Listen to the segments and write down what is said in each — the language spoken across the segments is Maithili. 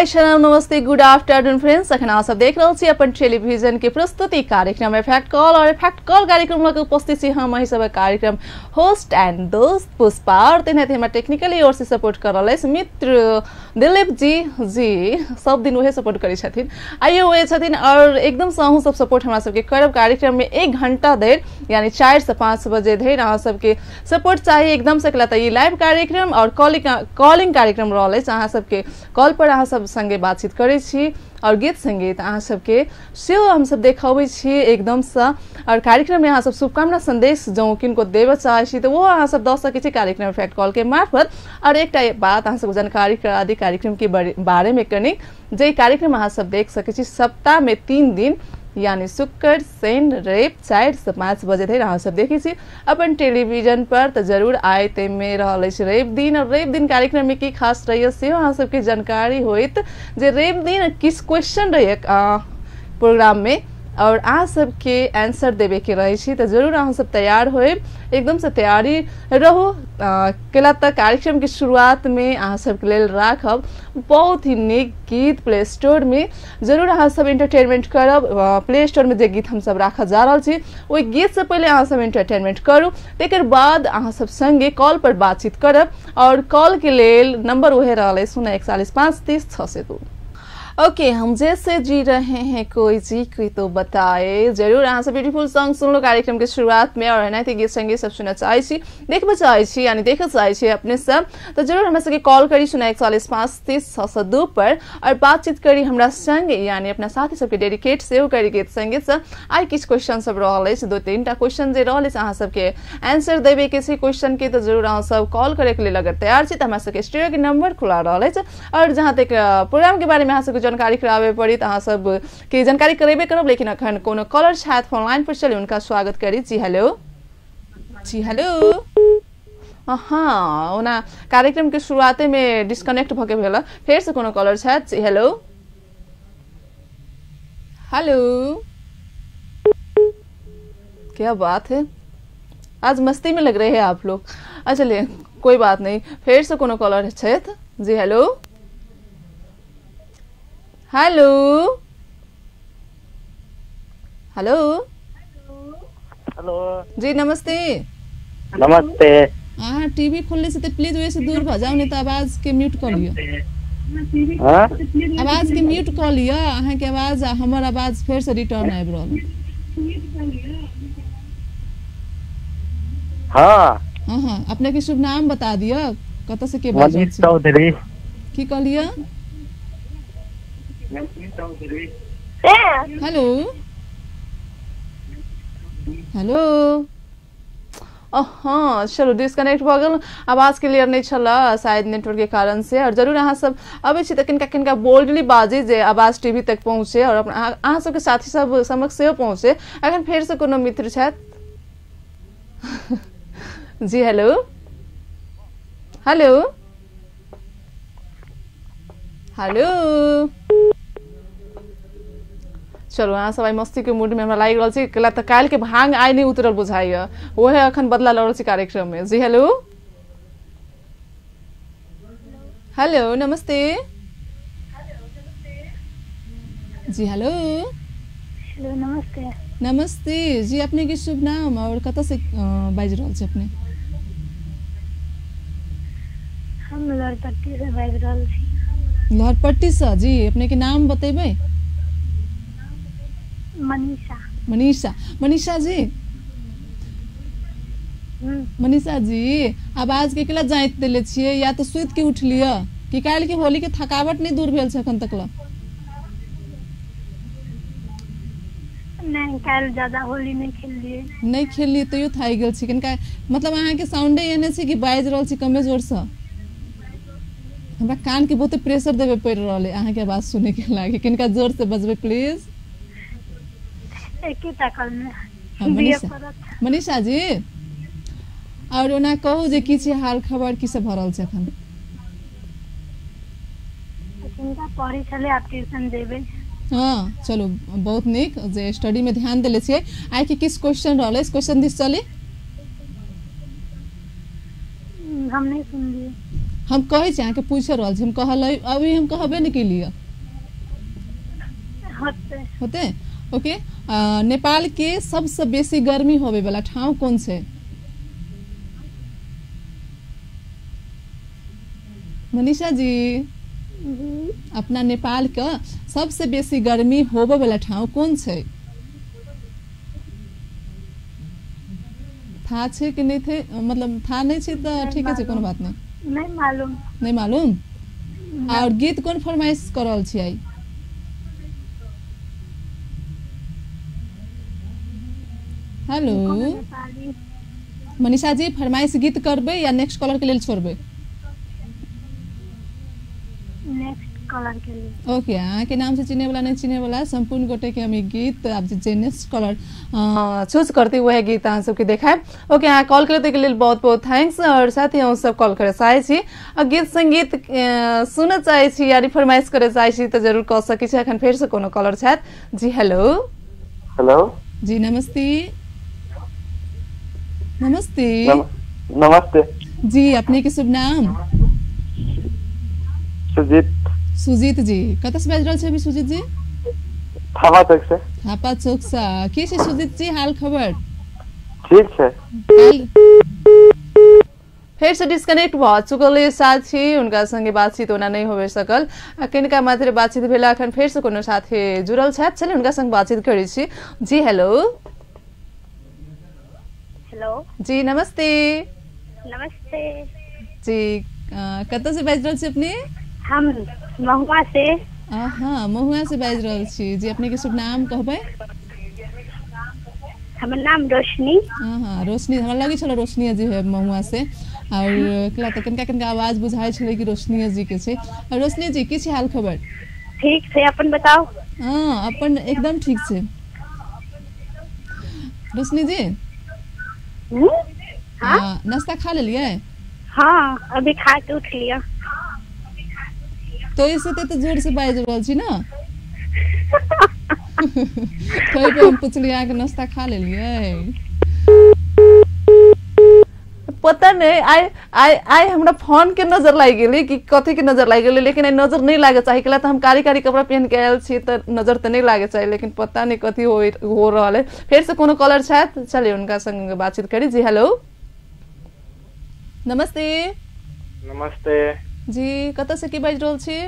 हाय सलाम नमस्ते गुड आफ्टरनून फ्रेंड्स। अखन अहाँ सब देख रहल छी अपन टेलीविजन के प्रस्तुति कार्यक्रम इफेक्ट कॉल और इफेक्ट कॉल कार्यक्रम लग उपस्थित छी हम अही सब कार्यक्रम होस्ट एंड दोस्त पुष्पा और तेनाहिते हमरा टेक्निकली ओर से सपोर्ट कर रहल अछि मित्र दिलीप जी। जी सब दिन वहे सपोर्ट करै छथिन, आइयो वहे छथिन और एकदम से अहूँ सब सपोर्ट हमरा सबके करब। कार्यक्रम में 1 घंटा धरि यानी 4 से 5 बजे धरि अहाँ सबके सपोर्ट चाहिए एकदम से। कला तऽ ई लाइव कार्यक्रम और कॉलिंग कार्यक्रम रहल अछि, अहाँ सबके कॉल पर अहाँ सब संगे बातचीत करै छी और गीत संगीत अहाँ सबके सेहो हमसब देखबै छी एकदमसँ। और कार्यक्रम में अहाँ सब शुभकामना संदेश जँ किनको देबऽ चाहै छी तऽ वो अहाँ सब दऽ सकै छी कार्यक्रम इफेक्ट कॉल के मार्फत। और एकटा बात अहाँ सबके जानकारी करा दी कार्यक्रम के बारे में कनिक, जे कार्यक्रम अहाँ सब देख सकै छी सप्ताह में 3 दिन यानी शुक्र शनि रवि 4 से 5 बजे धरि अहाँ सब देखै छी अपन टेलीविजन पर। तऽ जरूर आइ ताहिमे रहल अछि रवि दिन और रवि दिन कार्यक्रम में की खास रहैए सेहो अहाँ सबके जानकारी होइत जे रवि दिन किस क्वेश्चन रहैए प्रोग्राम में और अहाँ सबके आंसर देवे के रहै छी। तऽ जरूर अहाँ सब तैयार होइब, एकदम से तैयारी रहू। केला तऽ कार्यक्रम के शुरुआत में अहाँ सबके लेल राखब बहुत ही नीक गीत प्ले स्टोर में। जरूर अहाँ सब एंटरटेनमेंट करब। प्ले स्टोर में जे गीत हमसब राखऽ जा रहल छी ओहि गीत से पहिले अहाँ सब एंटरटेनमेंट करू, तकर बाद अहाँ सब संगे कॉल पर बातचीत करब। और कॉल के लेल नंबर वहे रहल अछि 0 41 5 30 602। ओके, हम जैसे जी रहे हैं कोई जी कोई तो बताए। जरूर अहाँ सब ब्यूटीफुल सॉन्ग सुनलो कार्यक्रम के शुरुआत में और एनाहिते गीत संगीत सब सुनऽ चाहै छी, देखबऽ चाहै छी यानी देखऽ चाहै छी अपने सब, तऽ जरूर हमरा सबके कॉल करी 0 41 5 30 602 पर और बातचीत करी हमरा संग यानी अपना साथी सबके डेडिकेट सेहो करी गीत संगीत से। आइ किछु क्वेश्चन सब रहल अछि, 2-3 टा क्वेश्चन जे रहल अछि अहाँ सबके आंसर देबे के छै क्वेश्चन के, तऽ जरूर अहाँ सब कॉल करे के लेल अगर तैयार छी तऽ हमरा सबके स्टूडियो के नंबर खुला रहल अछि। और जहाँ तक प्रोग्राम के बारे में अहाँ सबके जानकारी कराबे पड़ी तऽ अहाँ सब के जानकारी करेबे करब, लेकिन अखन कोनो कॉलर छथि फोन लाइन पर, चली उनका स्वागत करी। जी हेलो। जी हेलो। हाँ, ओना कार्यक्रम के शुरुआते में डिस्कनेक्ट भऽ के भेल, फेर से कोनो कॉलर छथि। जी हेलो। हेलो, क्या बात है, आज मस्ती में लग रहे हैं आप लोग। अच्छा चलिए कोई बात नहीं, फेर से कोनो कॉलर छथि। जी हेलो। हेलो। हेलो। हेलो जी नमस्ते। नमस्ते। अहाँ टीवी खोलने से प्लीज ओहि से दूर भऽ जाउ, नहीं तऽ आवाज के म्यूट कऽ लिअ। आवाज के म्यूट कऽ लिअ, अहाँ के आवाज आ हमर आवाज फेर से रिटर्न आबि रहल। हाँ हाँ, अपने के शुभ नाम बता दिअ, कतऽ से के बाजै मनीष छी? चौधरी। की कहलियै? हेलो। हेलो। हाँ चलो डिस्कनेक्ट भऽ गेल, आवाज क्लियर नहीं छल शायद नेटवर्क के कारण से। और जरूर अहाँ सब अबै छी तऽ किनका किनका बोल्डली बाजी जे आवाज टीवी तक पहुँचे और अहाँ सबके साथी सब समक्ष सेहो पहुँचे। अखन फेर से कोनो मित्र छथि? जी हेलो। हेलो। हेलो। चलो अहाँ सब आइ मस्ती के मूड में हमरा लागि रहल छी, केला तऽ काल्हि के भांग आइ नहि उतरल बुझाइया, ओहे अखन बदला लऽ रहल छी कार्यक्रम में। जी हेलो। हेलो नमस्ते। जी हेलो। हेलो नमस्ते। नमस्ते जी, अपने के शुभ नाम और कतऽ से बाजि रहल छी अपने? हम लोहरपट्टी से बाजि रहल छी। लोहरपट्टी से? जी अपने के नाम बतेबै? मनीषा। मनीषा। मनीषा जी, मनीषा जी आवाज के केला जाइत देले छियै, या तऽ सुति के उठलियै कि काल्हि के होली के थकावट नहीं दूर भेल छै अखन तक ला? नहीं, काल्हि ज्यादा होली नहीं खेललियै। नहीं खेललियै तैयो थाकि गेल छी। किनका मतलब अहाँ के साउंडे एहने छै कि बाजि रहल छी कमे जोर से, हमरा कान के बहुते प्रेशर देबे पड़ि रहल है अहाँ के आवाज सुने के लागी। किनका जोर से बजबै प्लीज। मनीषा। मनीषा जी और ओना कहू जे की छै हाल खबर, की सब भऽ रहल छै अखन? पढ़ै छलै, आब ट्यूशन जेबै। हाँ चलू बहुत नीक जे स्टडी में ध्यान देले छियै। आइ के किस क्वेश्चन रहल अछि, क्वेश्चन दिस चली? हम नहीं सुनलियै। हम कहै छी अहाँके पूछि रहल छी, हम कहलै अभी हम कहबे नहि केलियै। होते। होते। ओके, नेपाल के सबसे बेसी गर्मी होवे वाला ठाउँ कोन छै? मनीषा जी, अपना नेपाल के सबसे बेसी गर्मी होवे वाला ठाउँ कोन छै? था छै कि नहीं थे, मतलब था नहीं छै तऽ ठीके छै, कोनो बात नहीं। नहीं मालूम। नहीं मालूम। और गीत कोन फरमाइश कर रहल छियै? हेलो मनीषा जी, फरमाइश गीत करबै या नेक्स्ट कॉलर के लेल छोड़बै? नेक्स्ट कॉलर के लिए। ओके, अहाँ के नाम से चिन्हे वाला नहीं चिन्हे वाला संपूर्ण गोटे के हम गीत आब जे नेक्स्ट कॉलर चूज करते वह गीत अहाँ सबके देखायब। ओके, अहाँ कॉल करे के लेल बहुत बहुत thanks. और साथ ही हम सब कॉल करे चाहै छी आ गीत संगीत सुनऽ चाहै छी या फरमाइश करे चाहै छी तऽ जरूर कऽ सकै छी। अखन फेर से कोनो कॉलर छथि। जी हेलो। हेलो जी, नमस्ते। नमस्ते। नमस्ते जी, अपने के शुभ नाम? सुजीत। सुजीत जी, कतऽ से बाजि रहल छी अभी सुजीत जी? थापा चौक से। थापा चौक से। की छै सुजीत जी हाल खबर? ठीक छै। फेर से डिस्कनेक्ट भऽ चुकल साथी, उनका संगे बातचीत ओना नहीं होबे सकल। किनका मात्र बातचीत भेल, अखन फेर से कोनो साथी जुड़ल छथि, चलू हुनका संग बातचीत करै छी। जी हेलो। हेलो जी, नमस्ते। नमस्ते जी, कतऽ से बाजि रहल छी अपने? हम महुआ से। हाँ, महुआ से बाजि रहल छी जी। अपने के शुभ नाम कहबै? हमर नाम रोशनी। हाँ हाँ, रोशनी, हमरा लगै छल रोशनी जी है महुआ से। और तऽ कनिका कनिका आवाज बुझाइ छलै कि रोशनी जी के छै। और रोशनी जी, की छै हाल खबर? ठीक छै, अपन बताउ। हाँ, अपन एकदम ठीक छै। रोशनी जी, हाँ, नाश्ता खा लेलियै? हाँ, अभी खा के उठ लिया। तो ऐसे तो जोर से बाजि रहल छी ना। तै पर हम पुछलियै अहाँके नाश्ता खा लेलियै? पता नहीं आइ आइ आइ हमरा फोन के नजर लागि गेलै कि कथी के नजर लागि गेलै, लेकिन आइ नजर नहीं लागे चाही के तऽ हम कारी कारी कपड़ा पहन के आयल छी तऽ नजर तऽ नहीं लागे चाही, लेकिन पता नहीं कथी हो रहल है। फेर से कोनो कॉलर छथि, चलिए उनका संग बातचीत करी। जी हेलो। नमस्ते। नमस्ते जी, कतऽ से की बाजि रहल छी?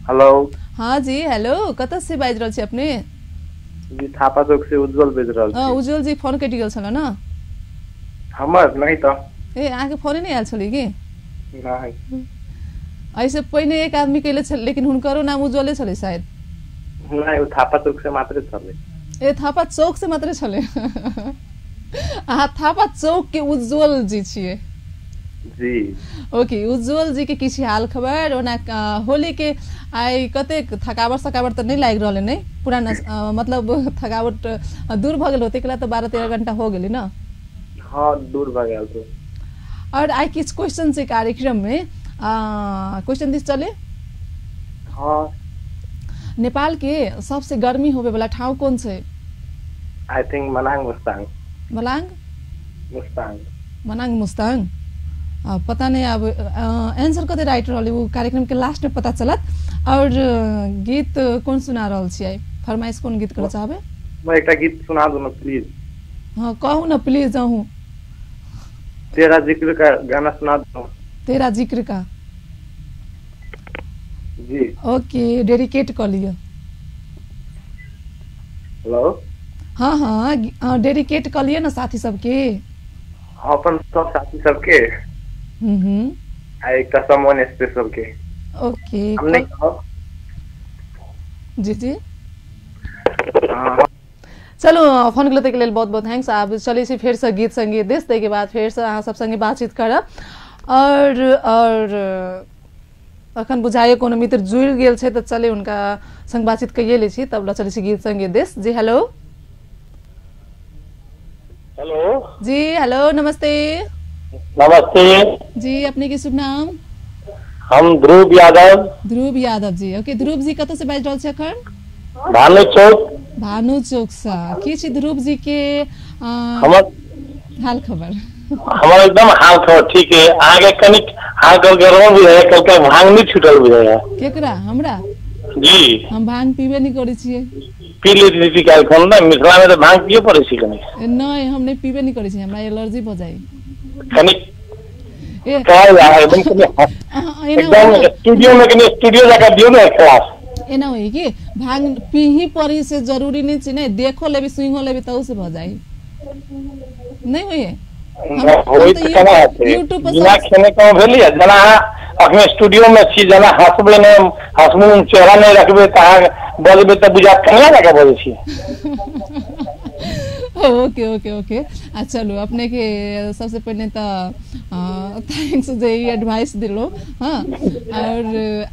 हेलो। हाँ जी हेलो, कतऽ से बाजि रहल छी अपने? जी, थापा चौक से उज्जवल बाजि रहल छी। उज्जवल जी, फोन कटि गेल छल ना? हमर नहीं तऽ। ए, अहाँके फोने नहीं आयल छलै की? नहीं। ऐसे पहिने एक आदमी केले छल, लेकिन हुनकरो नाम उज्जवले छलै शायद। नहीं, ओ थापा चौक से मात्रे छलै। ए, थापा चौक से मात्रे छलै। अहाँ थापा चौक के उज्जवल जी छियै? जी। ओके, उज्जवल जी के किछु हाल खबर? ओना होली के आइ कतेक थकावट सकावट तऽ नहीं लागि रहल है? पूरा मतलब थकावट दूर भऽ गेल होते के तऽ 12-13 घंटा हो गेलै ना? हाँ, दूर भऽ गेल तो। और आइ किछु क्वेश्चन छै कार्यक्रम में, क्वेश्चन दिस चले? हाँ। नेपाल के सबसे गर्मी होवे वाला ठाउँ कोन छै? I think Manang Mustang. Malang Mustang. Manang Mustang. पता नहीं अब आंसर कते राइट रहलै वो कार्यक्रम के लास्ट में पता चलत। और गीत कौन सुना रहल छियै? फरमाइश कोन गीत करऽ चाहबै? मैं एकटा गीत सुना दू ना प्लीज। हाँ कहू ना प्लीज। अहूँ तेरा जिक्र का गाना सुना दू। तेरा जिक्र का जी। ओके, डेडिकेट कर लिअ। हेलो। हाँ हाँ, डेडिकेट कर लिअ ना साथी सबके। अपन सब साथी सबके। आ एकटा समवन स्पेशल के। ओके, हम नहीं कहब। जी जी, चलो फोन के लेल बहुत बहुत thanks. आब चलै छी फेर से गीत संगीत दिस, ताहिके बाद फेर से अहाँ सब संगे बातचीत करब। और अखन बुझाइए कोनो मित्र जुड़ि गेल छै तऽ चले हुनका संग बातचीत कइए लै छी, तब ल चलै छी गीत संगीत दिस। जी हेलो। हेलो जी, हेलो, नमस्ते। नमस्ते जी, अपने के शुभ नाम? हम ध्रुव यादव। ध्रुव यादव जी, ओके। ध्रुव जी कतऽ से बाजि रहल छी अखन? भानु चौक। भानु चौक से। की छी ध्रुव जी के हमर हाल खबर? हमर एकदम हाल खबर ठीक है। अहाँके कनिक हाल खबर गरम बुझाइया, कल भांग नहीं छूटल बुझाइया। केकरा? हमरा? जी। हम भांग पीबे नहीं करै छियै। पी लेती थी काल्हि खन ने, मिथिला में तो भांग पिए पड़ै छै कनिक। नहीं, हम नहीं पीबे नहीं करै छियै, हमरा एलर्जी भ जाइ। कनिक एकदम स्टूडियो में कनि स्टूडियो जाकर दियौ ने क्लास। एना होई कि भांग पीही पड़ी से जरूरी नहीं छै, नहीं देखो लेबी सुइहो लेबी तहु से भ जाइ। नहीं होइए? यूट्यूब पर बिना खेने कम भेलियै। जेना अहाँ अखने स्टूडियो में छी, जेना हंसबै नहि, हंसमुख चेहरा नहि रखबै तऽ अहाँ बजबै तऽ बुझायत कनिया जकाँ बजै छी। ओके ओके ओके, आ चलू अपने के सबसे पहले तो thanks जे ई एडवाइस दिलो। हाँ, और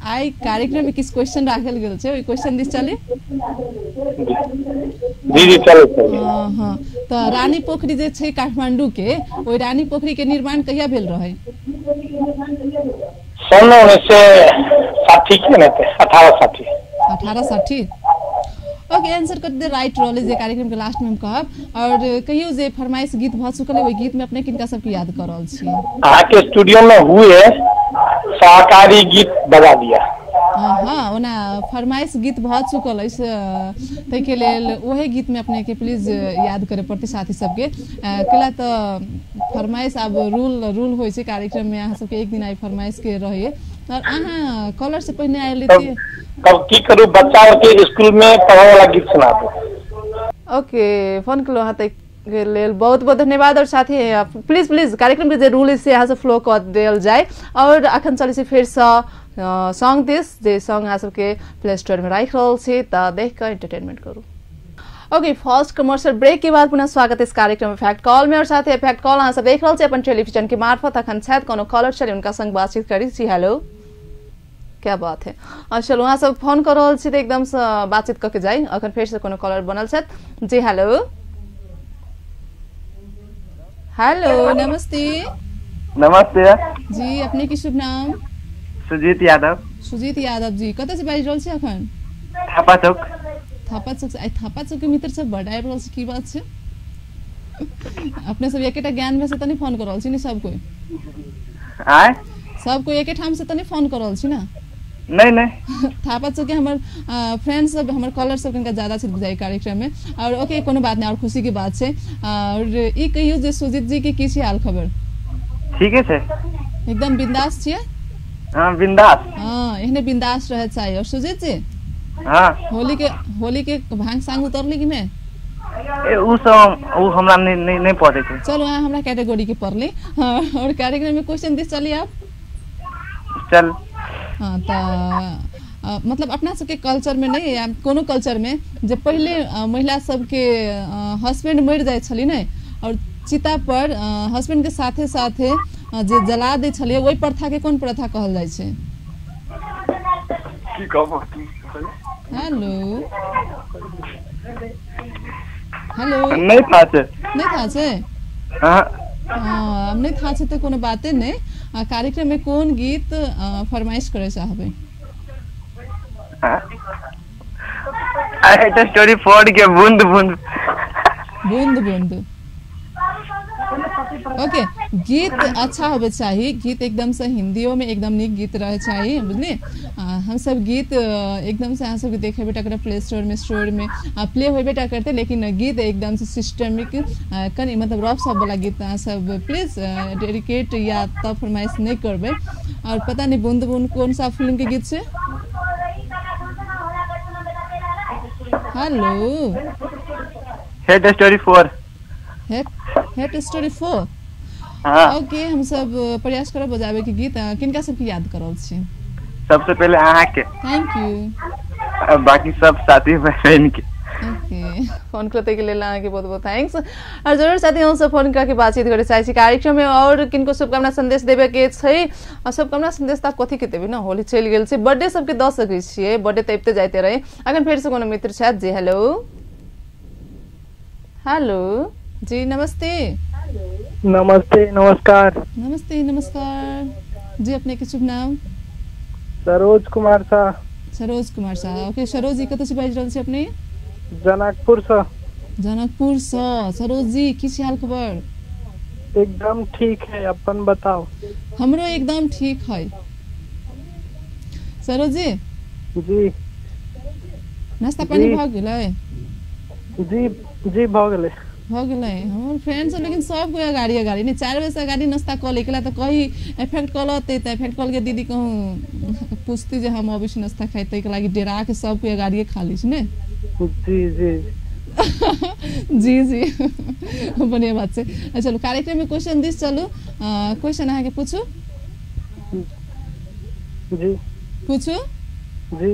आई कार्यक्रम में किस क्वेश्चन राखल गेल छै, ओहि क्वेश्चन दिस चली? जी जी चलू। हाँ हाँ, तो रानी पोखरी जे छै काठमांडू के, ओहि रानी पोखरी के निर्माण कहिया भेल रहै? सन 1960 के ने, 1860। 1860। ओके, आंसर कर दे राइट रोल जे कार्यक्रम के लास्ट में हम कहब। और कहियो जे फरमाइश गीत भ चुकल है, ओहि गीत में अपने किनका सबके याद कर रहल छी? अहाँके स्टूडियो में हुए सहकारी गीत बजा दिया। हाँ, ओना फरमाइश गीत भ चुकल अछि, ताहिके लेल ओहे गीत में अपने के प्लीज याद करे पड़तै साथी सबके। कैला तऽ फरमाइश आब रूल रूल होइ छै कार्यक्रम में, अहाँ सबके एक दिन आई फरमाइश के रहिए। और अहाँ कॉलर से पहिने आयल रहिए। तब की करू, बच्चा के स्कूल में पढ़े वाला गीत सुना दो। ओके, फोन कलो अहाँ के लेल बहुत बहुत धन्यवाद। और साथ ही प्लीज प्लीज कार्यक्रम के जे रूल है से अहाँ से फ्लो कऽ देल जाय। और अखन चलै छी फेर से सॉन्ग दिस, जे सॉन्ग अहाँ सबके प्ले स्टोर में राखि रहल छी, तऽ देख कऽ एंटरटेनमेंट करू। ओके, फर्स्ट कमर्शियल ब्रेक के बाद पुनः स्वागत इस कार्यक्रम में फैक्ट कॉल में। और साथ ही फैक्ट कॉल अहाँ सब देख रहल छी अपन टेलीविजन के मार्फत। अखन शायद कोनो कॉलर चली, उनका संग बातचीत करी छी। हेलो, क्या बात है। चलू अहाँ सब फोन कर रहल छी तऽ एकदम से बातचीत कऽ के जाइ। अखन फेर से कोनो कॉलर बनल छथि। जी हेलो। हेलो, नमस्ते। नमस्ते जी, अपने की शुभ नाम? सुजीत यादव। सुजीत यादव जी, कतऽ से बाजि रहल छी अखन? थापा चौक। थापा चौक से। आइ थापा चौक के मित्र सब बड आबि रहल छै, की बात छै? अपने सब एकेटा ज्ञान में से तऽ नहि फोन कर रहल छी ने? सब कोई आय सब कोई एके ठाम से तऽ नहि फोन कर रहल छी ना? नहीं नहीं। थापा चौक के हमर फ्रेंड सब, हमर कॉलर सब कनिका ज्यादा छै बुझाइ कार्यक्रम में। और ओके, कोनो बात नहीं, और खुशी के बात छै। और ई कहियो जे सुजीत जी के की छै हाल खबर? ठीके छै, एकदम बिंदास छियै? हाँ बिंदास। हाँ, एहने बिंदास रहे चाहिए। और सुजीत जी, हाँ, होली के भांग सांग उतरली कि नहीं? ए उ सब उ हमरा नहीं नहीं नहीं पड़े छै। चलो अहाँ हमरा कैटेगरी के पढ़ली। हाँ, और कार्यक्रम में क्वेश्चन दिस चली आप? चल। हाँ, तो मतलब अपना सबके कल्चर में नहीं या कोनो कल्चर में जे पहिले महिला सबके हस्बैंड मरि जाइ छली ने, और चिता पर हस्बैंड के साथे साथे जे जला दै छलियै, ओहि प्रथा के कोन प्रथा कहल जाइ छै? की कहब? हेलो हेलो, नहीं था छै। नहीं था छै? हाँ हाँ, नहीं था छै तऽ कोनो बाते नहीं। कार्यक्रम में कोन गीत फरमाइश करे चाहबै? स्टोरी 4 के बूंद बूंद। बूंद बूंद। ओके, गीत अच्छा होबे चाही, गीत एकदम से हिंदियो में एकदम नीक गीत रहे चाही, बुझलिए? हम सब गीत एकदम से अहाँ सबके देखेबे टा करब प्ले स्टोर में प्ले होबे टा करते, लेकिन गीत एकदम से सिस्टमिक कनि मतलब रफ सब वाला गीत अहाँ सब प्लीज डेडिकेट या तब फरमाइश नहीं करबै। और पता नहीं बूंद बूंद कौन सा फिल्म के गीत छै? Hello, hate story 4। Hate story 4। हाँ। ओके, हम सब प्रयास करब बजाबे के गीत। किनका सबके याद करल छी? सबसे पहले अहाँ के। Thank you. बाकी सब साथी बहन के। ओके, फोन करते के लेल अहाँके बहुत बहुत thanks. और जरूर साथी हम सब फोन करके बातचीत करे चाहै छी कार्यक्रम में। और किनको शुभकामना संदेश देबे के छै? शुभकामना संदेश त कथी के देबै ना, होली चलि गेल छै, बर्थडे सबके दऽ सकै छियै, बर्थडे तऽ अबिते जाइते रहे। अखन फेर से कोनो मित्र छथि। जी हेलो। हेलो जी, नमस्ते। नमस्ते, नमस्कार। नमस्ते, नमस्कार जी, अपने के शुभ नाम? सरोज कुमार शाह। सरोज कुमार शाह। ओके सरोज जी, कतऽ से बाजि रहल छी अपने? जनकपुर से। जनकपुर से। सरोज जी, की छै हाल खबर? एकदम ठीक है, अपन बताओ। हमरो एकदम ठीक है। सरोज जी जी नाश्ता पानी भ गेलै? जी जी भ गेलै। भ गेलै। हमर फ्रेंड सब लेकिन सब कोई अगाड़ी अगाड़ी नहीं, 4 बजे से अगाड़ी नाश्ता कऽ ले तऽ कही इफेक्ट कॉल अतै तऽ इफेक्ट कॉल के दीदी कहूँ पूछती जे हम अबै छी नाश्ता खाइ, ताहिके लागि डेरा के सब कोई अगाड़िए खा लै छै ने। जी जी जी जी बढ़िया बात छै। चलू कार्यक्रम में क्वेश्चन this चलू। क्वेश्चन अहाँके पूछू? जी पूछू जी।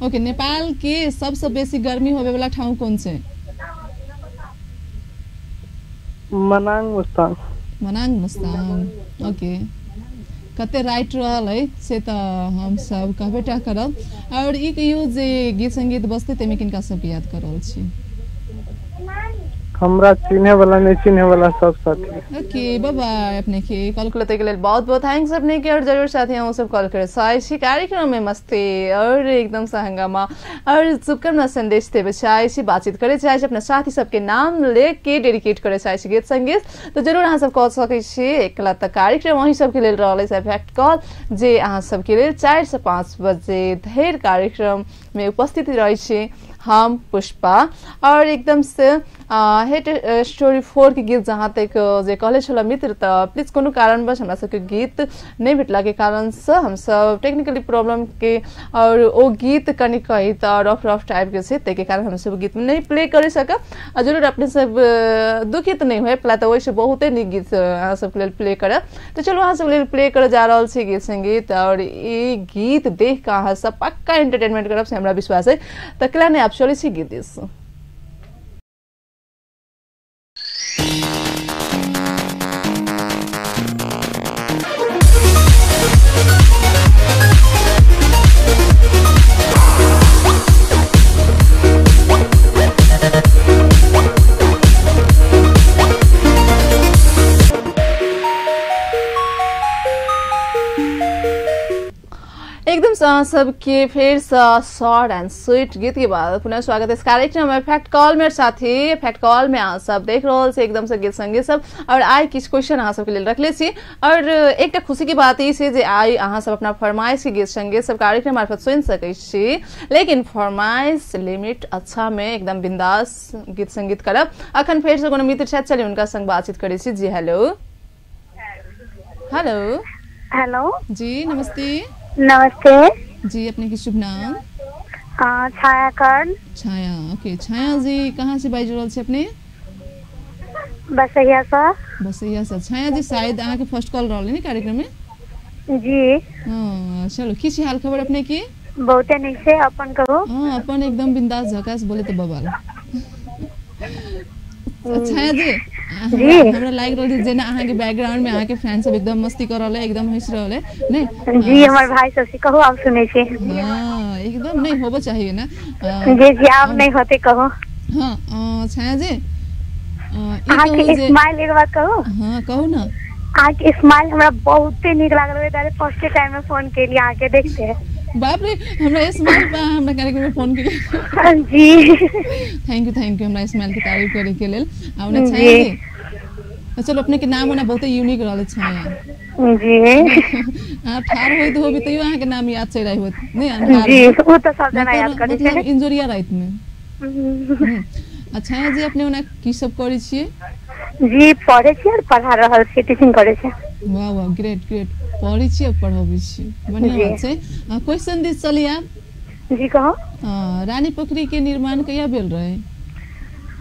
ओके, नेपाल के सबसे बेसी गर्मी होवे वाला ठाउँ कौन छै? मनांग मुस्तांग। मनांग मुस्तांग। ओके, कते राइट रहल है से तऽ हम सब कहबे टा करब। और ई कहियौ जे गीत संगीत बजतै ताहिमे किनका सबके याद कर रहल छी? हमरा चिन्हे वाला नहीं चिन्हे वाला सब साथी। ओके, बाय बाय। अपने के कॉल करते के लिए बहुत बहुत thanks अपने के। और जरूर साथी हम सब कॉल करे साई छी कार्यक्रम में मस्ती और एकदम सा हंगामा और शुभकामना संदेश देवे चाहे छी, बातचीत करे चाहे छी, अपना साथी सबके नाम लेके डेडिकेट करे चाहे छी गीत संगीत, तो जरूर अहाँ सब कॉल सकै छी। एकला तक कार्यक्रम वही सबके लेल रहल अछि इफेक्ट कॉल, जे अहाँ सबके लेल 4 से 5 बजे धरि कार्यक्रम में उपस्थित रहै छी हम पुष्पा। और एकदम से हेट स्टोरी 4 के गीत जहाँ तक जे कहले छल मित्र, तऽ प्लीज कोनो कारणवश हमरा सबके गीत नहीं भेटला के कारण से हमसब टेक्निकली प्रॉब्लम के और ओ गीत कनि कही तऽ रफ रफ टाइप के छै, ताहिके कारण हमसब गीत नहीं प्ले कर सकब। आ जरूर अपने सब दुखित नहीं होय, पला तऽ ओहिसँ बहुते नीक गीत अहाँ सबके लेल प्ले करब। तऽ चलू अहाँ सबके लेल प्ले करऽ जा रहल छी गीत संगीत, और ई गीत देख कऽ अहाँ सब पक्का एंटरटेनमेंट करब से हमरा विश्वास है। तऽ केला नहि आब चलै छी गीत दिस। एकदम सबके फिर शॉर्ट एंड स्वीट गीत के बाद पुनः स्वागत है इस कार्यक्रम में फैक्ट कॉल में। साथी फैक्ट कॉल में अहाँ सब देख रहल छी एकदम से गीत संगीत सब। और आइ किछु क्वेश्चन अहाँ सबके लेल रखले छी। और एकटा खुशी के बात ई छै जे आइ अहाँ सब अपना फरमाइश के गीत संगीत सब कार्यक्रम मार्फत सुनि सकै छी, लेकिन फरमाइश लिमिट अच्छा में एकदम बिंदास गीत संगीत करब। अखन फेर से कोनो मित्र छथि, चलिए उनका संग बातचीत करै छी। जी हेलो। हेलो हेलो जी नमस्ते। नमस्ते जी, अपने की शुभ नाम? छाया कर्ण। छाया, ओके। छाया जी कहाँ से बाजि रहल छी अपने? बसैया से। बसैया से। छाया जी शायद अहाँ के फर्स्ट कॉल रहल ने कार्यक्रम में? जी। हाँ चलो, की छी हाल खबर अपने की? बहुते नीक छै, अपन कहू। हाँ अपन एकदम बिंदास झकास बोले तो बवाल। छाया जी जी हमरा लागि रहल छै जेना अहाँ के बैकग्राउंड में अहाँ के फ्रेंड सब एकदम मस्ती कर रहल है, एकदम हंस रहल है नहीं? जी हमर भाई सब से कहू, आप सुनै छी। हां एकदम नहीं होबो चाहिए ना। जी जी आब नहीं होते कहू। हां छाया जी अहाँ के स्माइल एक बात कहू? हां कहू ना। अहाँ के स्माइल हमरा बहुते नीक लागल, ओहि दुआरे फर्स्ट टाइम में फोन केली अहाँ के देखते। बाप रे, हमरा स्माइल पर हमरा कार्यक्रम में फोन केली। जी thank you, thank you हमरा स्माइल के तारीफ करे के लेल। आ ओना छाया जी चलो अपने के नाम ओना बहुते यूनिक रहल छाया जी। अहाँ ठार होइत होबी तैयो अहाँ के नाम याद चलि आबि होत नहीं? अन्हार जी ओ तऽ सब जना याद करै छै, मतलब इंजोरिया राति में। अच्छा जी अपने ओना की सब करै छियै? जी पढ़ै छियै और पढ़ा रहल छियै, टीचिंग करै छियै। वाह वाह, ग्रेट ग्रेट। पढ़ै छियै और पढ़ाबै छियै, बढ़िया बात छै। क्वेश्चन दिस चली आब। जी कहू। रानी पोखरी के निर्माण कहिया भेल रहे?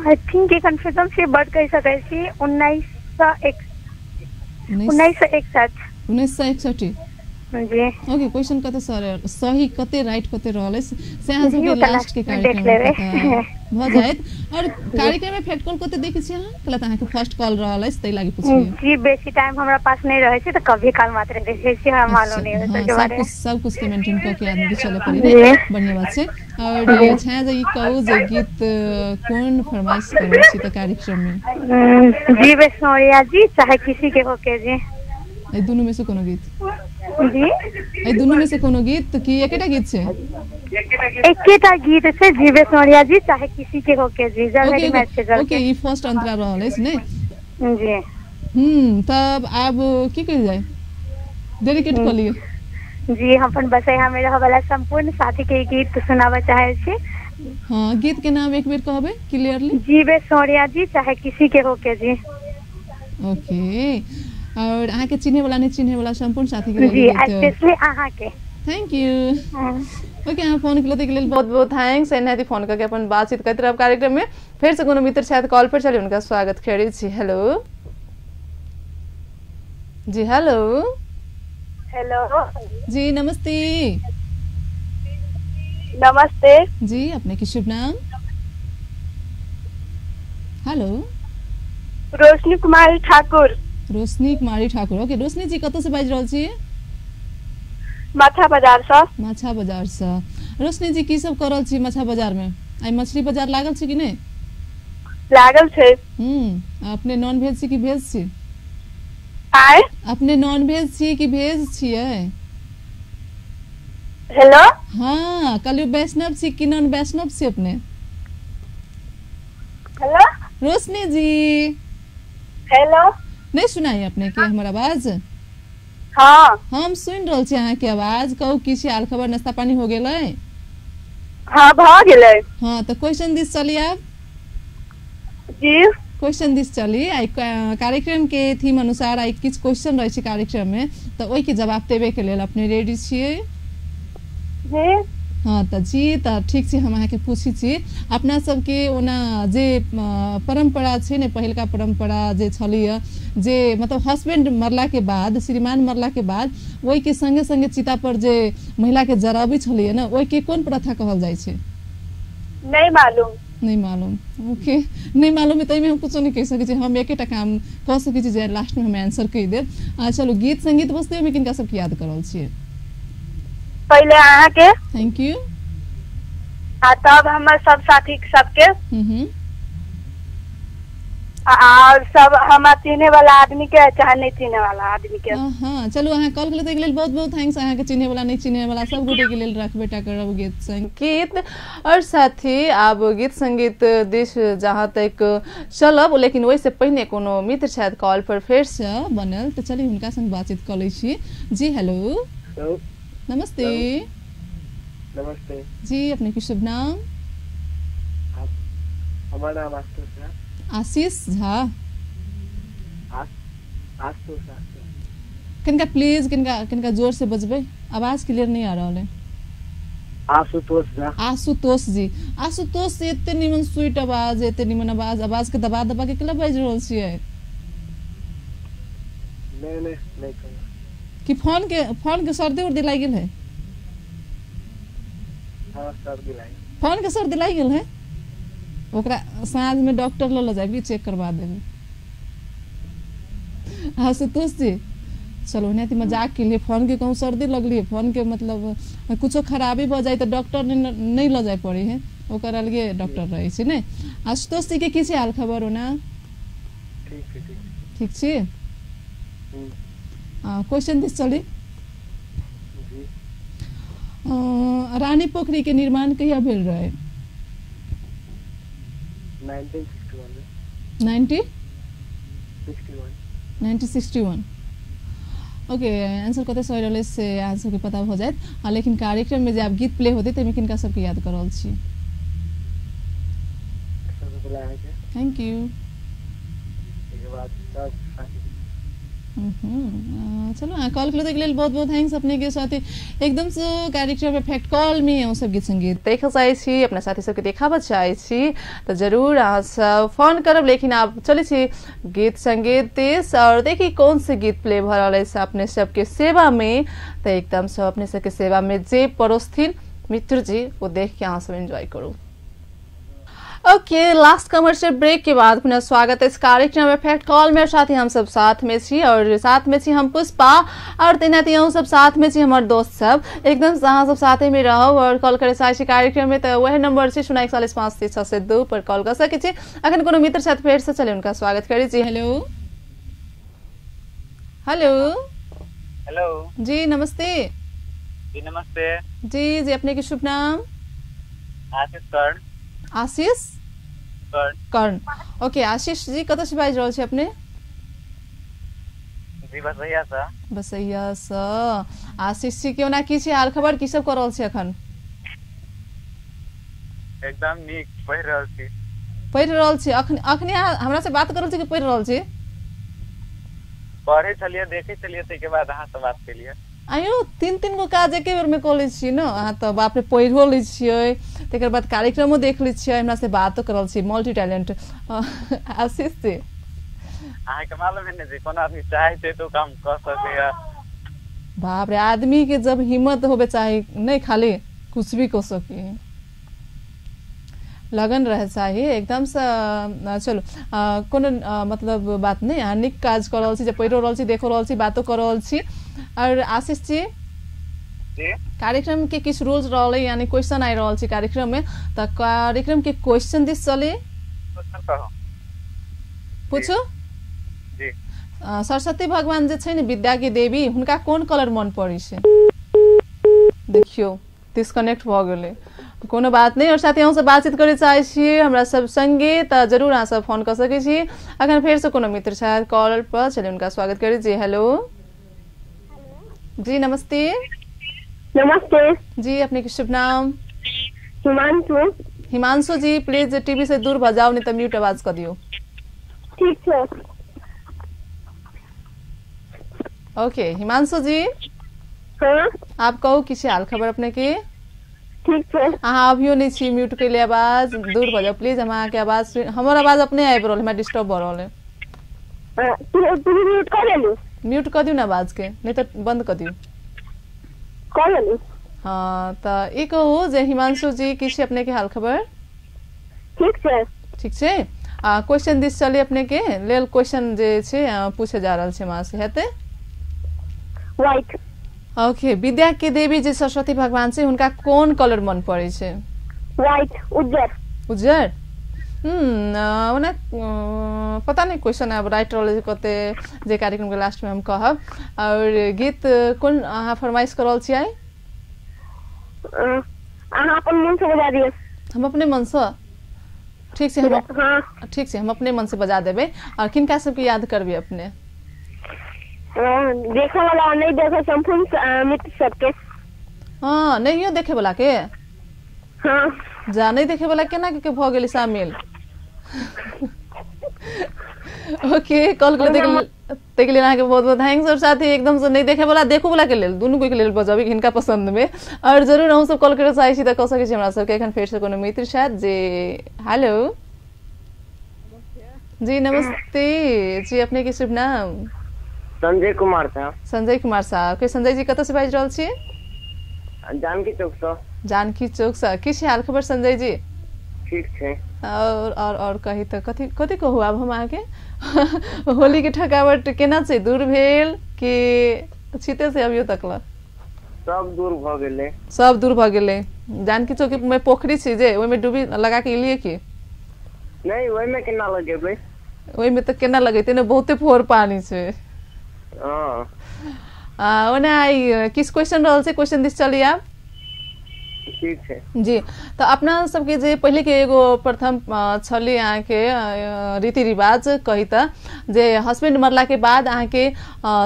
I think के कंफ्यूजन छै, बट कहि सकै छी 1961। 1961। जी। ओके, क्वेश्चन कते सर सही कते राइट कते रहल से अहाँ सबके लास्ट के कार्यक्रम में भ जायत। और कार्यक्रम में फैक्ट कॉल कते देखै छी अहाँ? कहला त अहाँ के फर्स्ट कॉल रहल अछि ताहि लागि पुछलियै। जी बेसी टाइम हमरा पास नहीं रहे छै तऽ कभी काल मात्र देखै छी, हमरा मालूम नहीं होइ के बारे में। सब कुछ के मेंटेन क के आदमी के चले पड़ी ने, बढ़िया बात छै। और छाया जी कहू जे गीत कोन फरमाइश करै छी त कार्यक्रम में? जी बेसौरिया जी चाहे किसी के होके जी। ए दुनू में से कोनो गीत? जी ए दुनू में से कोनो गीत की एकेटा गीत छै? एकेटा गीत छै जी बेसौरिया जी चाहे किसी के होके जी। जब ओके, ई फर्स्ट अंतरा रहल अछि ने? जी। तब आब की कहल जाय, डेडिकेट कऽ लिअ। जी, हम अपन बसैहा में रहऽ वाला संपूर्ण साथी के गीत सुनाबऽ चाहे छी। हाँ, गीत के नाम एक बेर कहबै क्लियरली? जीवे सौरिया जी चाहे किसी के होके जी। ओके, और अहाँ के चिन्हे वाला नहीं चिन्हे वाला संपूर्ण साथी के जी, स्पेशली अहाँ के। Thank you. ओके, अहाँ फोन केलहुँ ताहिके लेल बहुत बहुत thanks. एनाहिते फोन करके अपन बातचीत करैत रहब कार्यक्रम में। फेर से कोनो मित्र छथि कॉल पर, चली हुनका स्वागत करै छी। हेलो जी। हेलो हेलो जी, नमस्ते। नमस्ते जी, अपने की शुभ नाम? हेलो। रोशनी कुमारी ठाकुर। रोशनी कुमारी ठाकुर, ओके। रोशनी जी कतऽ से बाजि रहल छी? माछा बाजार से। माछा बाजार से। रोशनी जी की सब कर रहल छी माछा बाजार में? आइ मछली बाजार लागल छै कि नहि? लागल छै। अपने नॉन भेज छी कि भेज छी? आय अपने नॉन भेज छी कि भेज छियै? हेलो। हाँ, कहलियौ वैष्णव छी कि नॉन वैष्णव छी अपने? हेलो रोशनी जी। हेलो, नहीं सुनाई अपने के हमर आवाज? हाँ, हम सुनि रहल छी अहाँ के आवाज। कहू की छै हाल खबर, नाश्ता पानी हो गेलै? हाँ, भऽ गेलै। हाँ, तऽ क्वेश्चन दिस चली आब। जी, क्वेश्चन दिस चली। आइ कार्यक्रम के थीम अनुसार आइ किछु क्वेश्चन रहै छै कार्यक्रम में, तऽ ओहिके जवाब देबे के लेल अपने रेडी छियै? जी। हाँ तऽ जी, तऽ ठीक छै, हम अहाँके पूछै छी। अपना सबके ओना जे परम्परा छै ने, पहिलका परम्परा जे छलैया, जे मतलब हस्बैंड मरला के बाद, श्रीमान मरला के बाद ओहिके संगे संगे चिता पर जे महिला के जराबै छलैया ने, ओहिके कोन प्रथा कहल जाइ छै? नहीं मालूम। नहीं मालूम, ओके। नहीं मालूम है ताहिमे हम कुछो नहीं कहि सकै छी। हम एकेटा काम कऽ सकै छी जे लास्ट में हम आंसर कहि देब। चलू गीत संगीत बजतै, ओहिमे किनका सबके याद करल छियै? पहले अहाँ के। Thank you. आ तब हमर सब साथी सबके, और सब हमरा चिन्हे वाला आदमी के चाहे नहीं चिन्हे वाला आदमी के। हाँ, चलू अहाँ कॉल केलहुँ ताहिके लेल बहुत बहुत thanks. अहाँ के चिन्हे वाला नहीं चिन्हे वाला सब गोटे के लेल रखबे टा करब गीत संगीत। और साथी आब गीत संगीत दिस जहाँ तक चलब, लेकिन ओहिसँ पहिने कोनो मित्र छथि कॉल पर फेर से बनल, तऽ चली हुनका संग बातचीत कऽ लै छी। जी हेलो। नमस्ते। नमस्ते जी, अपने की शुभ नाम? हमारा नाम आशुतोष झा। आशीष झा। आशुतोष। किनका प्लीज किनका किनका जोर से बजबै, आवाज क्लियर नहीं आ रहा है। आशुतोष झा। आशुतोष जी। आशुतोष, एते निमन स्वीट आवाज, एते निमन आवाज, आवाज के दबा दबा के केना बाजि रहल छियै? नहीं नहीं नहीं कि फोन के सर्दी उर्दी लागि गेल है? हाँ, सर्दी लागि। फोन के सर्दी लागि गेल है? ओकरा साँझ में डॉक्टर लऽ जाबी, चेक करवा देबै। आशुतोष जी चलो एनाहिते मजाक के लिए, फोन के कहूँ सर्दी लगली, फोन के मतलब कुछो खराबी भऽ जाय तऽ डॉक्टर नहीं लऽ जाय पड़े है, ओकर अलगे डॉक्टर रहै छै ने। आशुतोष जी के की छै हाल खबर ओना? ठीक छै। ठीक छी। क्वेश्चन दिस चली। रानी पोखरी के निर्माण कहिया भेल रहे? 1961। 1961। ओके, आंसर कते सही रहलै से अहाँ सबके पता भऽ जायत। लेकिन कार्यक्रम में जे आब गीत प्ले होतै ताहिमे किनका सबके याद कर रहल छी? Thank you. चलो अहाँ कॉल केलहुँ ताहिके लेल बहुत बहुत thanks अपने के साथी। एकदम से कार्यक्रम में फैक्ट कॉल में अहाँ सब गीत संगीत देखऽ चाहै छी, अपना साथी सबके देखाबऽ चाहै छी तऽ जरूर अहाँ सब फोन करब। लेकिन आब चलै छी गीत संगीत दिस और देखी कौन से गीत प्ले भऽ रहल अछि अपने सबके सेवा में। तऽ एकदम से अपने सबके सेवा में जे परोसथिन मित्र जी, वो देख के अहाँ सब एंजॉय करू। ओके, लास्ट कमर्शियल ब्रेक के बाद पुनः स्वागत है इस कार्यक्रम में फैक्ट कॉल में। साथ ही हम सब साथ में छी और साथ में छी हम पुष्पा और तेनाती हम सब साथ में छी हमार दोस्त सब। एकदम अहाँ सब साथे में रहो और कॉल करे चाहे छी कार्यक्रम में तो वह नंबर छै 041 5 3 6 2 पर कॉल कर सकै छी। अखन कोनो मित्र साथ फेर से चले उनका स्वागत करै छी। हेलो हेलो हेलो जी नमस्ते। जी नमस्ते। जी जी अपने के शुभ नाम? आशीष कर्ण। आशीष कर्ण। ओके आशीष जी कतऽ से बाजि रहल छी अपने? जी बसैया सँ। बसैया सँ। आशीष जी के ओना की छै हाल खबर, की सब कऽ रहल छी अखन? एकदम नीक, पढ़ि रहल छी। पढ़ि रहल छी अखन? अखने अहाँ हमरा से बात कर रहल छी कि पढ़ि रहल छी? पढ़ै छलियै, देखै छलियै, ताहिके बाद अहाँ से बात केलियै। आयो तीन तीन गो काज एके बेर में कऽ लै छियै ने अहाँ तऽ, बाप रे। पढ़ियो लै छियै, तकर बाद कार्यक्रमो देख लै छियै, हमरा से बातो कर रहल छी। Multi talent Ashish ji. अहाँके मालूम है ने जे कोनो आदमी चाहे छै तऽ ओ काम कऽ सकैया। बाप रे, आदमी के जब हिम्मत होबे चाही नहीं, खाली कुछ भी कऽ सकी, लगन रहे चाही एकदम से। चलू, कोनो मतलब बात नहीं, अहाँ नीक काज कऽ रहल छी जे पढ़ियो रहल छी, देखो रहल छी, बातो कऽ रहल छी। और आशीष जी, जी, कार्यक्रम के किछु रूल्स रहलै, यानी क्वेश्चन आबि रहल छै कार्यक्रम में, तऽ कार्यक्रम के क्वेश्चन दिस चली। कहू। पूछू? जी। सरस्वती भगवान जे छै ने, विद्या के देवी, हुनका कोन कलर मन पड़ै छै? देखियौ, डिस्कनेक्ट भऽ गेलै। कोनो बात नहि। और साथी, अहूँ सब बातचीत करे चाहै छी हमरा सब संगे तऽ जरूर अहाँ सब फोन कऽ सकै छी। अखन फेरसँ कोनो मित्र छथि कॉल पर, चलिए हुनका स्वागत करी। जी हेलो, जी नमस्ते। नमस्ते। जी, अपने के शुभ नाम? हिमांशु। हिमांशु जी, प्लीज टीवी से दूर भऽ जाउ, नहीं तऽ म्यूट आवाज कऽ दियौ। ठीक छै। ओके हिमांशु जी। हाँ। आप कहू, की छै हाल खबर अपने के? ठीक छै। अहाँ अभियो नहि छी म्यूट केले आवाज, दूर भऽ जाउ प्लीज। हम अहाँके आवाज हमर आवाज अपने आबि रहल, हमरा डिस्टर्ब भऽ रहल है। तू म्यूट कऽ लेलू। म्यूट कऽ दियौ ने आवाज के, नहीं तऽ बंद कऽ दियौ। कऽ लेलू। हाँ, तऽ ई कहू जे हिमांशु जी, की छै अपने के हाल खबर? ठीक छै। ठीक छै। आ क्वेश्चन दिस चली, अपने के लेल क्वेश्चन जे छै पूछे जा रहल छै वहाँ से हेतै। व्हाइट। ओके, विद्या के देवी जे सरस्वती भगवान छै, हुनका कोन कलर मन पड़ै छै? व्हाइट, उज्जर। उज्जर। ओना पता नहीं क्वेश्चन आब राइट रहल कते, जे कार्यक्रम के लास्ट में हम कहब। और गीत कोन अहाँ फरमाइश कर रहल छियै? अहाँ अपन मन से बजा दियौ। हम अपने मन से? ठीक छै, हम हाँ। ठीक छै, हम अपने मन से बजा देबै। और किनका सबके याद करबै अपने? देखे वाला, नहीं देखे संपूर्ण मित्र सबके। हाँ, नहियो देखे वाला के? हाँ। जा, नहीं देखे वाला केना के भऽ गेलै शामिल? ओके, कॉल के ताहिके लेल अहाँके बहुत बहुत thanks. और साथ ही एकदम से नहीं देखे वाला, देखो वाला के लेल, दुनू कोई के लेल बजाबी हिनका पसंद में। और जरूर अहूँ सब कॉल करे चाहै छी तऽ कऽ सकै छी हमरा सबके। एखन फेर से कोनो मित्र छथि जे। हेलो जी, नमस्ते जी, अपने के शुभ नाम? संजय कुमार साहब। संजय कुमार साहब के। संजय जी, कतऽ से बाजि रहल छी? जानकी चौक सँ। जानकी चौक से। की छै हाल खबर संजय जी? ठीक छै। और कही तऽ कथी कथी कहू आब हम अहाँके? होली के थकावट केना छै, दूर भेल कि छिते से अभियो तक ल? सब दूर भऽ गेलै। सब दूर भऽ गेलै। जानकी चौक में पोखरी छै जे, ओहिमे डूबी लगा के एलियै की? नहि, ओहिमे केना लगेबै? ओहिमे तऽ केना लगेतै ने, बहुते फोर पानी छै। हँ। ओना आइ किस क्वेश्चन रहल छै, क्वेश्चन दिस चली आब। ठीक छै। जी, तऽ अपना सबके जे पहिले के एगो प्रथम छलै अहाँके रीति रिवाज कही तऽ, जे हस्बैंड मरला के बाद अहाँके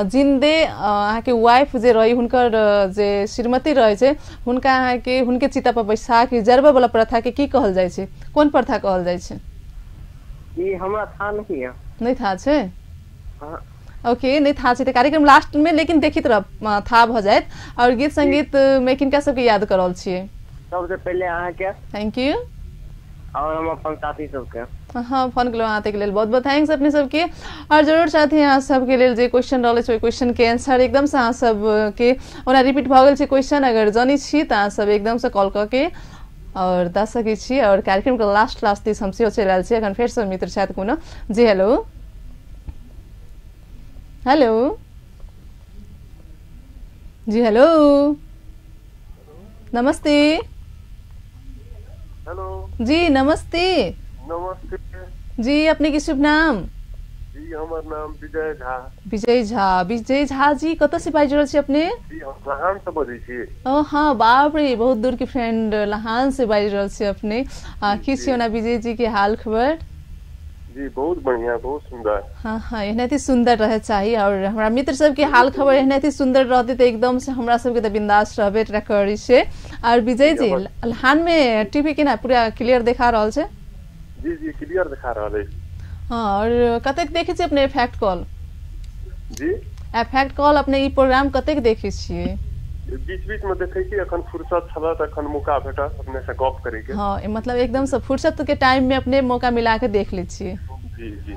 जिन्दे अहाँके वाइफ जे रही, हुनकर जे श्रीमती रहै छै, हुनका अहाँके हुनके चिता पर बैसा के जरबै वाला प्रथा के की कहल जाइ छै, कोन प्रथा कहल जाइ छै? ई हमरा था नहीं है। नहीं था छै? हाँ। ओके, नहीं था छै तऽ कार्यक्रम लास्ट में लेकिन देखित रह था भऽ जायत। और गीत संगीत में किनका सबके याद कर रहल छियै? सबसे पहिले अहाँके। Thank you. और हम अपन साथी सबके। हाँ, फोन केलहुँ अहाँ, ताहिके लेल बहुत बहुत thanks अपने सबके। और जरूर साथी, अहाँ सबके लेल जे क्वेश्चन रहल छै, ओहि क्वेश्चन के आंसर एकदमसँ अहाँ सबके, ओना रिपीट भऽ गेल छै क्वेश्चन, अगर जनै छी तऽ अहाँ सब एकदमसँ कॉल कऽ के और दऽ सकै छी। और कार्यक्रम के लास्ट लास्ट दिस हम सेहो चलि आयल छी। एखन फेरसँ मित्र छथि कोनो। जी हेलो, हेलो जी, हेलो नमस्ते। हेलो। जी नमस्ते। नमस्ते। जी, अपने के शुभ नाम? जी, हमर नाम विजय झा। विजय झा, विजय झा जी, कतऽ से बाजि रहल छी अपने? जी, हम लहान से बजै छी। ओ हाँ, बाप रे, बहुत दूर के फ्रेंड, लहान से बाजि रहल छी अपने। की छै ओना विजय जी के हाल खबर? जी बहुत बढ़िया, बहुत सुंदर। हाँ हाँ, एनाहिते सुंदर रहे चाही और हमरा मित्र सबके हाल खबर एनाहिते सुंदर रहते तो एकदम से हमरा सबके तो बिंदास रहबे करी छै। और विजय जी, हाल में टीवी के ना पूरा क्लियर देखा रहल छै? जी जी क्लियर देखा रहल है। हाँ, और कतेक देखे छी अपने इफेक्ट कॉल? जी इफेक्ट कॉल अपने ई प्रोग्राम कतेक देखे छियै? बीच बीच में देखे छी, अखन फुर्सत छल त अखन मौका भेटल अपने से गप करे के। हाँ, मतलब एकदम से फुर्सत के टाइम में अपने मौका मिला के देख ले छियै। जी जी।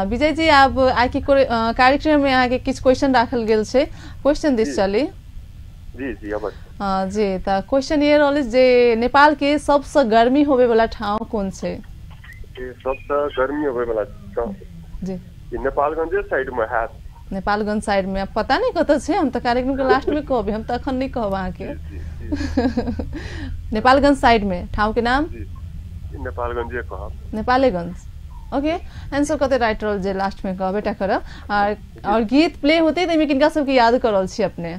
विजय जी, आब आइ के कार्यक्रम में अहाँ के किछु क्वेश्चन राखल गेल छै, क्वेश्चन दिस चली। जी जी अवश्य। जी, त क्वेश्चन ये रहल जे नेपाल के सबसे गर्मी होवे वाला ठाउँ कोन छै? सबसे गर्मी होवे वाला ठाउँ जी नेपालगंज साइड में हैत। नेपालगंज साइड में अब पता नहीं कतऽ छै, हम तऽ कार्यक्रम के लास्ट में कहब, हम तऽ अखन नहीं कहब अहाँके। नेपालगंज साइड में ठाउँ के नाम? नेपालगंजे कहब। नेपालेगंज। ओके, आंसर कते राइट रहल जे लास्ट में कहबे टा करब। और गीत प्ले होते त किनका सबके याद करल छी अपने?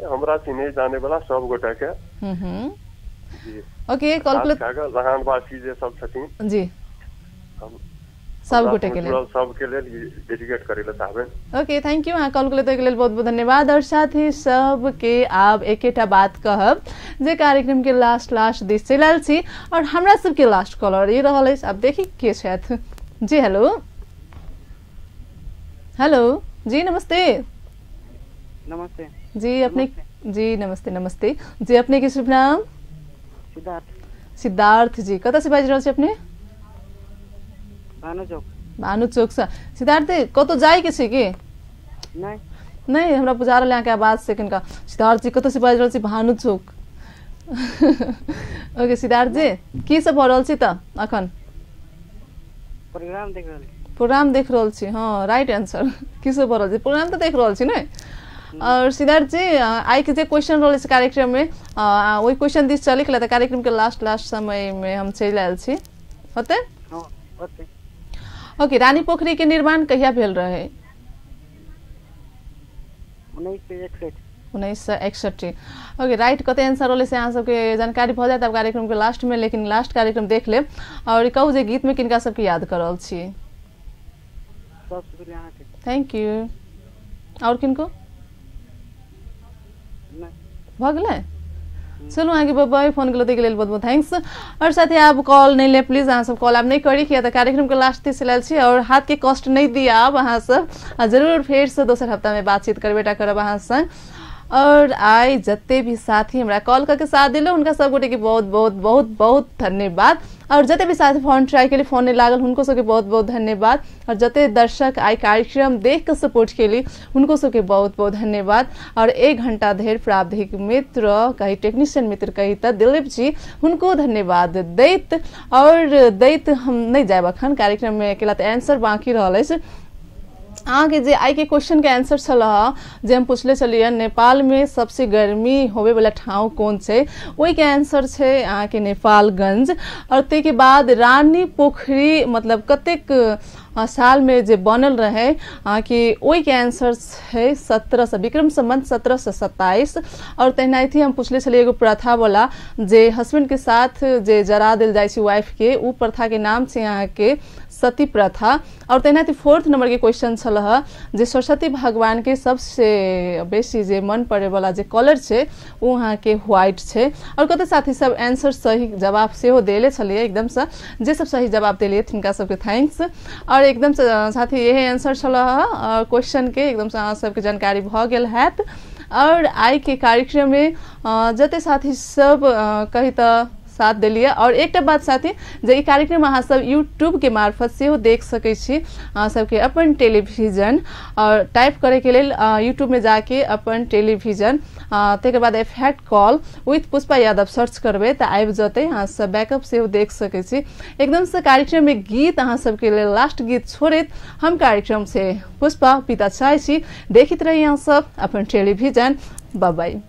हमरा चिन्हे जाने वाला सब गोटा के। ओके, कॉल लहानवासी जे सब छथिन जी सब गोटे के लेल, सब के लेल डेडिकेट करे ला चाहबे। ओके, thank you, अहाँ कॉल के लेल बहुत बहुत धन्यवाद। और साथ ही सबके आब एकेटा बात कहब जे कार्यक्रम के लास्ट लास्ट दिस चलि आयल छी और हमरा सबके लास्ट कॉलर ई रहल अछि। आब देखी के छथि। जी हेलो। हेलो जी नमस्ते। नमस्ते जी अपने। जी नमस्ते नमस्ते जी, अपने के शुभ नाम? सिद्धार्थ। सिद्धार्थ जी, कतऽ से बाजि रहल छी अपने? भानु चौक। भानु चौक से। सिद्धार्थ, कतौ जाय के छै की? नहीं नहीं, हमरा बुझा रहल अहाँके आवाज से कनिका। सिद्धार्थ जी कतौ से बाजि रहल छी? भानु चौक। ओके सिद्धार्थ जी, की सब भऽ रहल छी तऽ अखन? प्रोग्राम देख रहल छी। प्रोग्राम देख रहल छी, हाँ राइट आंसर। की सब भऽ रहल छी? प्रोग्राम तऽ देख रहल छी ने। और सिद्धार्थ जी, आइ के जे क्वेश्चन रहल छै कार्यक्रम में, ओहि क्वेश्चन दिस चले के तऽ कार्यक्रम के लास्ट लास्ट समय में हम चलि आयल छी। होते? हाँ होते। ओके, रानी पोखरी के निर्माण कहिया भेल रहे? 1961। 1961। ओके राइट, कते आंसर रहलै से अहाँ सबके जानकारी भऽ जायत आब कार्यक्रम के लास्ट में, लेकिन लास्ट कार्यक्रम देख लेब। और कहू जे गीत में किनका सबके याद कर रहल छी? सबसे पहिले अहाँके। Thank you. और किनको भऽ गेलै? चलू अहाँके बाय, फोन केलहुँ ताहिके लेल बहुत बहुत thanks. और साथ ही आब कॉल नहीं ले प्लीज, अहाँ सब कॉल आब नहीं करी किया तऽ कार्यक्रम के लास्ट दिस आयल छी और हाथ के कष्ट नहीं दिया आब अहाँ सब। जरूर फेर से दोसर हफ्ता में बातचीत करबे टा करब अहाँ संग। और आइ जते भी साथी हमरा कॉल करके साथ दिलो हुनका सब गोटे के बहुत बहुत बहुत बहुत धन्यवाद। और जते भी साथी फोन ट्राई के लिए फोन नहीं लागल हुनको सबके बहुत बहुत धन्यवाद। और जते दर्शक आइ कार्यक्रम देख के सपोर्ट केली हुनको सबके बहुत बहुत धन्यवाद। और 1 घंटा धरि प्राविधिक मित्र कही टेक्नीशियन मित्र कही तऽ दिलीप जी हुनको धन्यवाद दैत और दैत हम नहीं जायब अखन कार्यक्रम में अकेला तऽ आंसर बाकी रहल अछि। अहाँके जे आइ के क्वेश्चन के आंसर छल जे हम पूछले छलियै नेपाल में सबसे गर्मी होवे वाला ठाउँ कोन छै, ओहि के आंसर छै अहाँके नेपालगंज। और ताहिके बाद रानी पोखरी मतलब कतेक साल में जे बनल रहे अहाँके ओहि के आंसर छै 1700 विक्रम संवत 1727। और तेनाहिते हम पूछले छलियै एगो प्रथा वाला जे हस्बैंड के साथ जे जरा देल जाइ छै वाइफ के, उ प्रथा के नाम छै अहाँके सती प्रथा। और तेनाहिते 4th number के क्वेश्चन छल जे सरस्वती भगवान के सबसे बेसी जे मन पड़े वाला जे कलर छै उ अहाँके व्हाइट छै। और कते साथी सब आंसर सही जवाब सेहो देले छलियै, एकदम से जे सब सही जवाब देलियै तिनका सबके thanks. और एकदम से साथी यही आंसर छल क्वेश्चन के, एकदम से अहाँ सबके जानकारी भऽ गेल हैत। और आइ के कार्यक्रम में जते साथी सब कही तऽ साथ देलियै। और एकटा बात साथी जे ई कार्यक्रम अहाँ सब यूट्यूब के मार्फत सेहो देख सकै छी। अहाँ सबके अपन टेलीविजन और टाइप करे के लेल यूट्यूब में जाके अपन टेलीविजन तकर बाद effect call with Pushpa Yadav search करबै तऽ आबि जेतै, अहाँ सब बैकअप सेहो देख सकै छी। एकदम से कार्यक्रम में गीत अहाँ सबके लेल लास्ट गीत छोड़ैत हम कार्यक्रम से पुष्पा पिता चाहै छी। देखैत रही अहाँ सब अपन टेलीविजन। बाय बाय।